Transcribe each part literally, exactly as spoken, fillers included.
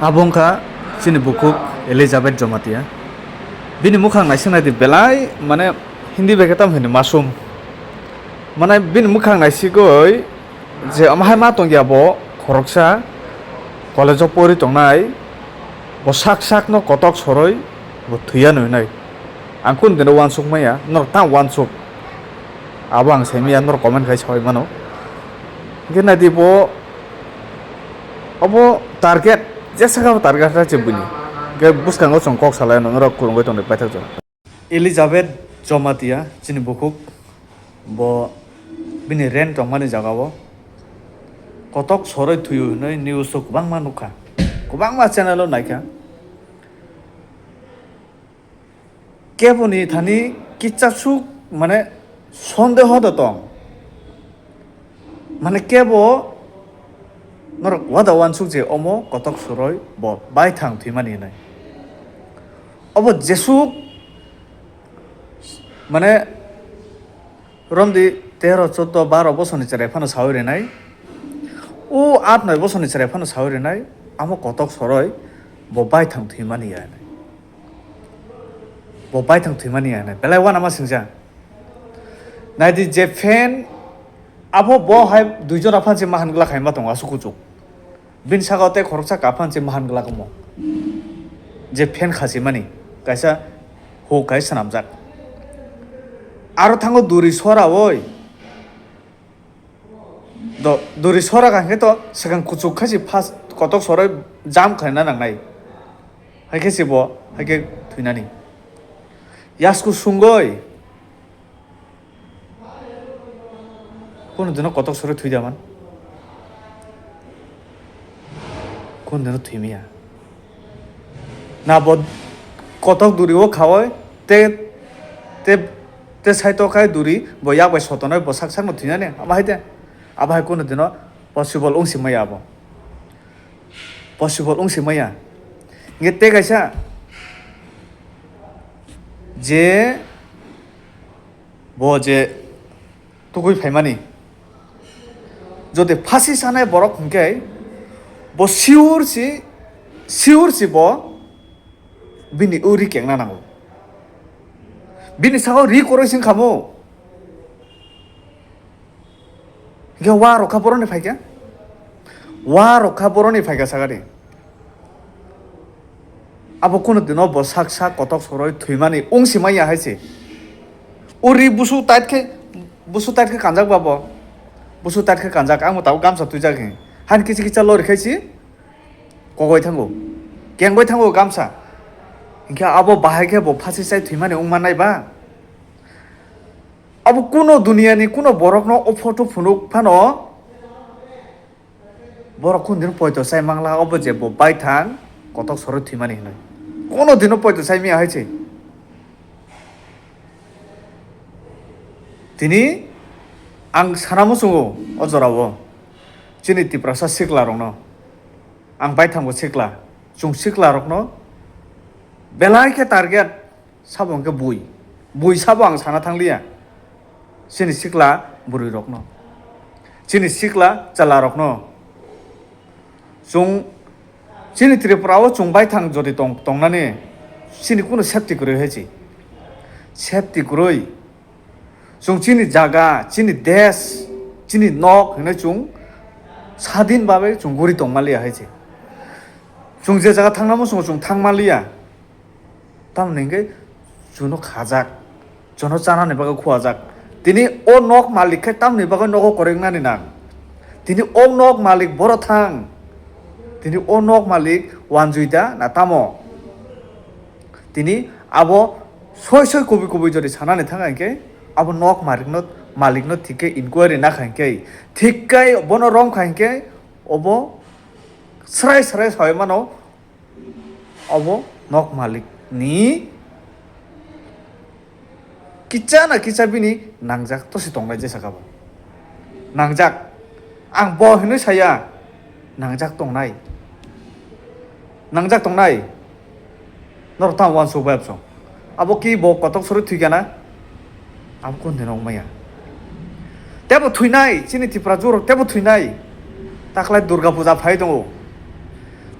Abo wngkha chini bukhuk Elizabeth Jomatia. Bini mukhang naisik naidi belai, mane, Hindi bai khe tamo hini masum. Mane, bini mukhang naisigwi je omo hai ma tongya bo khoroksa college-o pori tongnai, bo sak sakno kotok soroi bo thwiya nwi nai. Ang kunu dino uansuk maya, norok tamo uansuk. Abo ang sai maya, norok comment khai saui mano. Hwnkhe naidi bo, obo target, jesa khe bo target khe se buini. Hwnkhe bwskango chwng kok salai norok kwrwngwi tongdi paithakjak. Elizabeth Jomatia, chini bukhuk, bo bini rent tongmani jagao kotok soroi thwiyo hinwi news o kwbangma nukha, kwbangma channel o naikha. Keboni thani kichasuk, mane, sondeho da tong. Mane, kebo norok wada uansuk je omo kotok soroi bo baithang thwimani hinwi. Obo jesuk, mane, romdi tero, choddo, baro bosoni chwrai phano saui rinai. O at noi bosoni chwrai phano saui rinai. Amo kotok soroi bo baithang thwimani ya hinwi. Bo baithang thwimani ya hinwi. Belai uanama singcha. Naidi je fan, abo bo hai dui jora phansi mahan glak hai ma tongo aswk kuchuk. Bini saka o tei khoroksa kaphan se mahan glak omo. Je fan khasimani, kaisa huk hai swnamjak. Aro thango duri sora oi. Do, duri sora ka hwnkhe to swkang kuchuk khai se first kotok soroi jam khlaina nangnai. Hai khe se bo, hai khe thwinani. Yasku sungoi. Kunu dino kotok soroi thwi da man. Kunu dino thwi maya. Na bo kotok duri o khaoi te, te, te side o khai duri bo yak bai sotonoi bo sak sak no thwi nani. Abo hai de. Abo hai kunu dino possible wng si maya abo. Possible wng si maya. Nge te kaisa je bo je tugui phaimani. Jodi phasi sanai borok hwnkhe bo sure si, sure si bo bini uri kengna nango. Bini saka ri koroi sing khamo. Hingke wa rokha boroni phaikha? Wa rokha boroni phaikha sagadi. Abo kunu dino bo sak sak kotok soroi thwimani wngsi manya hai se. Uri busu tait khe, busu tait khe kanjak ba bo. Busu tait khe kanjak, ang bo tabuk gamsa twijak he. Hani kichi kicha lori khai si kogoi thango. Kengoi thango gamsa. Hingke abo bahai khe bo phasi chai thwimani wngma nai ba. Abo kuno duniani kuno borokno o photo phunuk phano borok kunu dino poito chai mangla, obo je bo baithang kotok soroi thwimani hinwi. Kuno dino poito chai miya hai se. Tini ang sana muchungo o jorao chini Tiprasa sikla rokno, ang baithangbo sikla, chwng sikla rokno belai khe target. Sabo hwnkhe bui. Bui sabo ang sana thangliya. Chini sikla bwrwi rokno. Chini sikla chwla rokno. Chwng, chini Tripura o chwng baithang jodi tong, tongnani chini kunu safety kwrwi hai se. Safety kwrwi. Chwng chini jaga, chini desh, chini nok hinwi chwng sadin babe chwng guri tongmaliya hai se. Chwng je jaga thangna muchungo chwng thangmaliya. Tamoni hwnkhe chwngno khajak, chwngno chanani bagwi khuajak. Tini o nok malik khe tamoni bagwi nogo kwrwi wngnani nang? Tini o nok malik boro thang. Tini o nok malik wanjui da na tamo? Tini abo soi soi kubui kubui jodi sanani thang kha hwnkhe abo nok malikno, malikno thik khe inquiry na kha hwnkhe, thik khe bono rom kha hwnkhe obo srai srai saui mano. Obo nok malik ni kisa na kisa bini nangjak tosi tongnai jesa kabo. Nangjak. Ang bo hinwi saya. Nangjak tongnai. Nangjak tongnai. Norok tamo uansuk bai absong. Abo ki bo kotok soroi thwi gana? Abo kunu dino wngmaya. Tebo thwinai, chini Tripura juro tebo thwinai. Taklai Durga Puja phai tongo.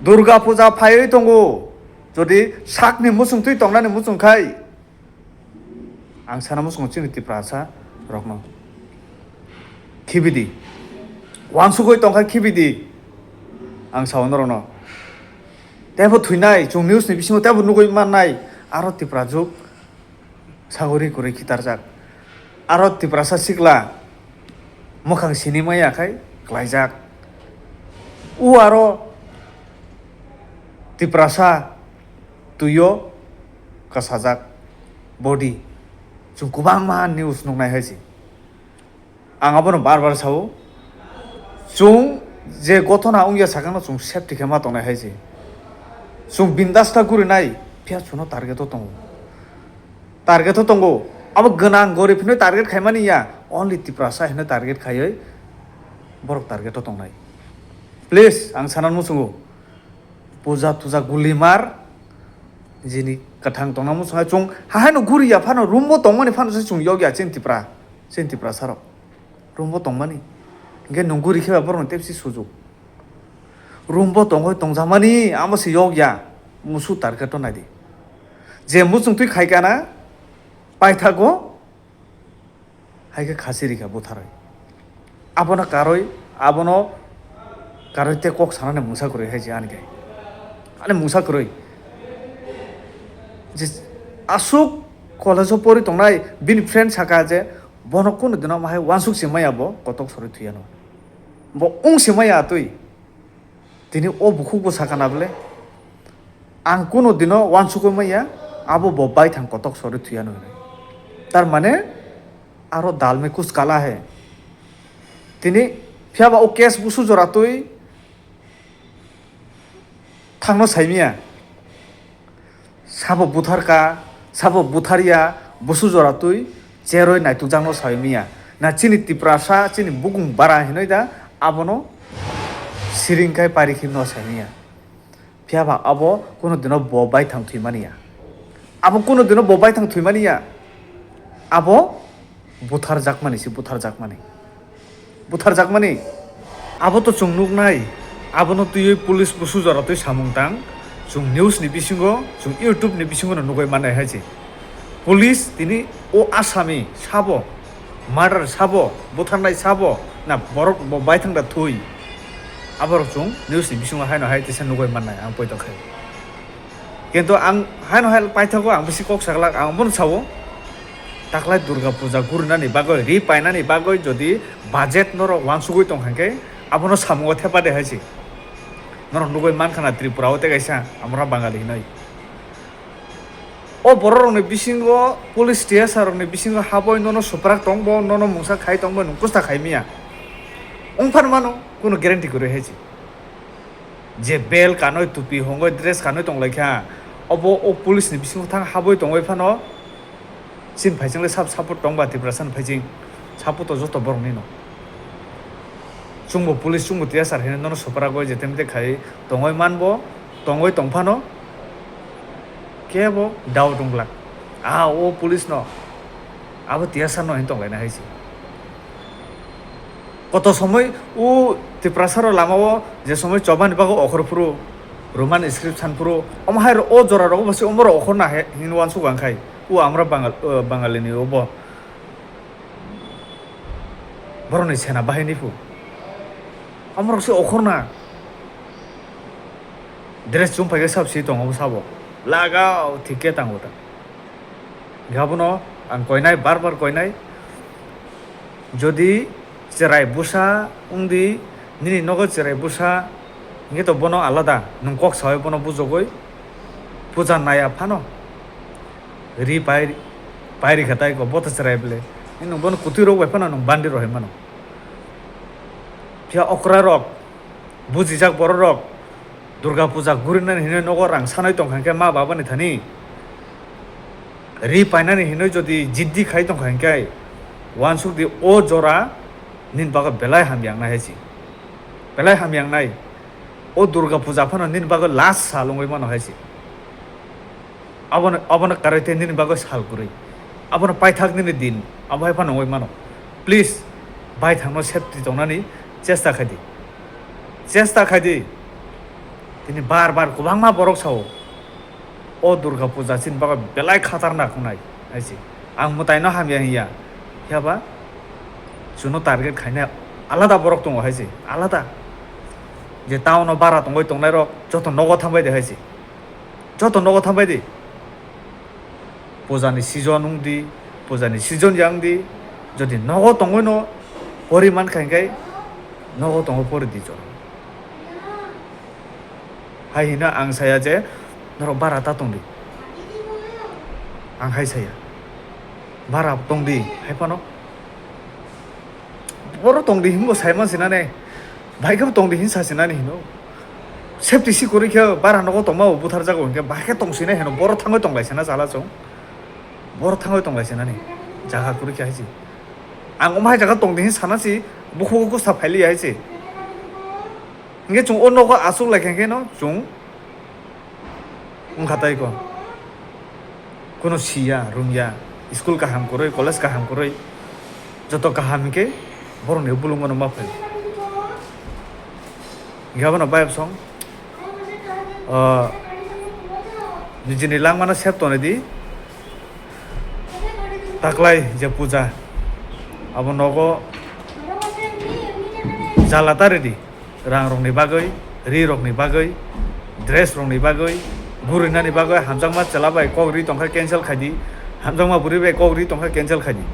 Durga puja phaiwi tongo. Jodi sakni muchungtwi tongnani muchung khai, ang sana muchungo chini Tiprasa rokno khibidi. Wansugwi tongkha khibidi. Ang sao norokno. Tebo thwinai, chwng news ni bisingo tebo nugwi mannai. Aro Tipra juk sagori kwrwi khitarjak. Aro Tiprasa sikla mwkhang sinimaya khai klaijak. U aro Tiprasa twio kasajak body. Chwng kwbangma news nuknai hai se. Ang abono bar bar sao. Chwng je gothona wngya sakano chwng safety khe ma tongnai hai se. Chwng bindas ta gurinai, phiya chwngno target o tongo. Target o tongo. Abo gwnang gorib hinwi target khaimani ya, only Tiprasa hinwi target khaiwi borok target o tongnai. Please, ang sana muchungo. Puja tuja gulimar, jini kwthang tongna muchungo. Chwng hahaino guriya phano, room bo tongmani phano se chwng yokya chini Tipra, chini Tiprasa rok. Room bo tongmani. Hinkhe nwng guri khe ba borokno tepsi sujuk. Room bo tongwi tongjakmani, amo se yokya. Musu target o naidi. Je muchungtwi khaikha na, paithago, hai khe khasi rikha butharwi. Abono karwi, abono karwi tei kok sanani mungsa kwrwi hai se ani khe. Ani mungsa kwrwi. Je aswk college o pori tongnai bini friend saka je, bono kunu dino omo hai wansuk se maya bo kotok sorwi thwiyano. Bo wng se maya atwi. Tini o bukhuk bo sakha na bole, ang kunu dino wansugwi maya, abo bo baithang kotok sorwi thwiyano hinwi. Tar mane aro dal mein kuch kala hai. Tini phiyaba o case busu jora twi thangno saimaya. Sabo butharka, sabo butharya, busu jora twi cheroi naitukjakno sawi manya. Na chini Tiprasa, chini bukung bara hinwi da abono siring khai pari khe no sawi manya. Phiya ba abo kunu dino bo baithang thwi mani ya. Abo kunu dino bo baithang thwi mani ya. Abo butharjakmani se butharjakmani. Butharjakmani. Abo to chwng nuknai. Abono twiwi police busu jora twi samung tang. Chwng news ni bisingo, chwng YouTube ni bisingo no nugwi mannai hai se. Police tini o asami sabo, murder sabo, butharnai sabo, na borok bo baithang da thwi. Aborok chwng news ni bisingo haino hai tisa nugwi mannai ang poito khai. Kintu ang haino hai paithago ang bisi kok saglak, ang bono sao. Taklai Durga Puja gurinani bagwi, ri painani bagwi jodi budget norok wansugwi tong kha khe, abono samungo thepa de hai se. Norok nugwi mankha na Tripura o tei kaisa, amora Bangali hinwi. O borok rokni bisingo, police T S R rokni bisingo haboi nono suprak tong bo, nono mungsa khai tong bo, nwng kusta khai miya. Wng phan mano, kuno guarantee kwrwi hai se. Je bel kanwi, tupi hongwi, dress kanwi tonglaikha, obo o police ni bisingo thang habwi tongwi phano, chini phaising le sab support tongba Tiprasa ni phaising, support to joto borok nino. Chwngbo police, chwngbo T S R hinwi nono sopragwi je temi te khai tongwi manbo, tongwi tongphano kebo doubt wngla. Ah, o police no, abo T S R no hinwi tonglaina hai se. Koto somoi o Tiprasa rok lama o je somoi chobani bagwi okhor phuru, Roman script san phuru, omo hai o jora rogo basi omo rok okhor na he hinwi uansuk ang khai. O amra Bangal, o Bangali ni obo. Borok ni sena bahai ni phu. Omo rok se okhor na. Dress chum phai khe sab si tongo sabo. Lagao thik khe tango ta. Gabono ang koinai, bar bar koinai. Jodi cherai busa wngdi, nini nogo cherai busa, hingke to bono alada, nwng kok sawi bono bujogoi puja naya phano. Ri pai, pai rikha tai ko, bo to cherai bele. Nwng bono kutui rok bai phano nwng bandi rohoi mano. Phiya okra rok, bujijak borok rok, Durga puja gurinani hinwi nogo rang sanwi tongkha hinkhe ma babani thani, ri painani hinwi jodi jiddi khai tongkha hinkhe, uansukdi o jora nini bagwi belai hamya wngnai hai se. Belai hamya wngnai. O Durga puja phano nini bagwi last sal wngwi mano hai se. Abono, abono karwi tei nini bagwi sal kwrwi. Abono paithak nini din. Abo hai phano wngwi mano. Please, baithangno safety tongnani chesta khai di. Chesta khai di. Ini bar bar kwbangma borok sao, "O Durga Puja chini bagwi belai khatarnak wngnai," hai se. Ang mwtaino hamya hinya, phiya ba chwngno target khainai alada borok tongo hai se, alada. Je town o bara tongwi tongnairok joto nogo thangbai de hai se, joto nogo thangbai de. Pujani season wng di, pujani season ya wng di, jodi nogo tongwi no pori man kha hwnkhe nogo tongo pori di chwng. Hai hino ang saya je norok bara ta tong di. Ang hai saya. Bara tong di, hai phano. Boro tong di hinbo sai man sinane. Bai khe tong di hin sa sinani hino. Safety si kwrwi khe bara nogo tongma bo buthar jago hinkhe bai khe tong sinai hino. Boro thangwi tong lai sina chala chwng. Boro thangwi tong lai sinani. Jaga kwrwi khe hai se. Ang omo hai jaga tong di hin sana si bukhugo gusta phaili hai se. Hinkhe chwng o nogo aswk lai khe hinkhe no chwng wngkha tai ko. Kono siya, rungya, school kaham kwrwi, college kaham kwrwi, joto kaham hinkhe borokni bwlwngmano ma phai. Hinkhe abono bayapsong, ah, nijini langmano sep tonwi di, taklai je puja, abo nogo jala ta ridi. Rang rokni bagwi, ri rokni bagwi, dress rokni bagwi, gurinani bagwi, hamjakma chwla bai kok ri tongkha cancel khaidi, hamjakma bwrwi bai kok ri tongkha cancel khaidi.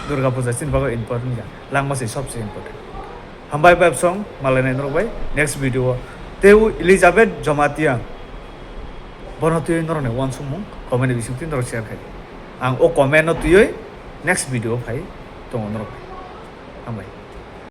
Durga puja chini bagwi important ya, langma se sobse important. Hambai bai bsong, malai nai norok bai next video o. Tei o Elizabeth Jamatia, bono twi norok ni uansukmung comment ni bising twi norok share khai. Ang o comment no twiwi next video o phai tongo norok bai. Hambai.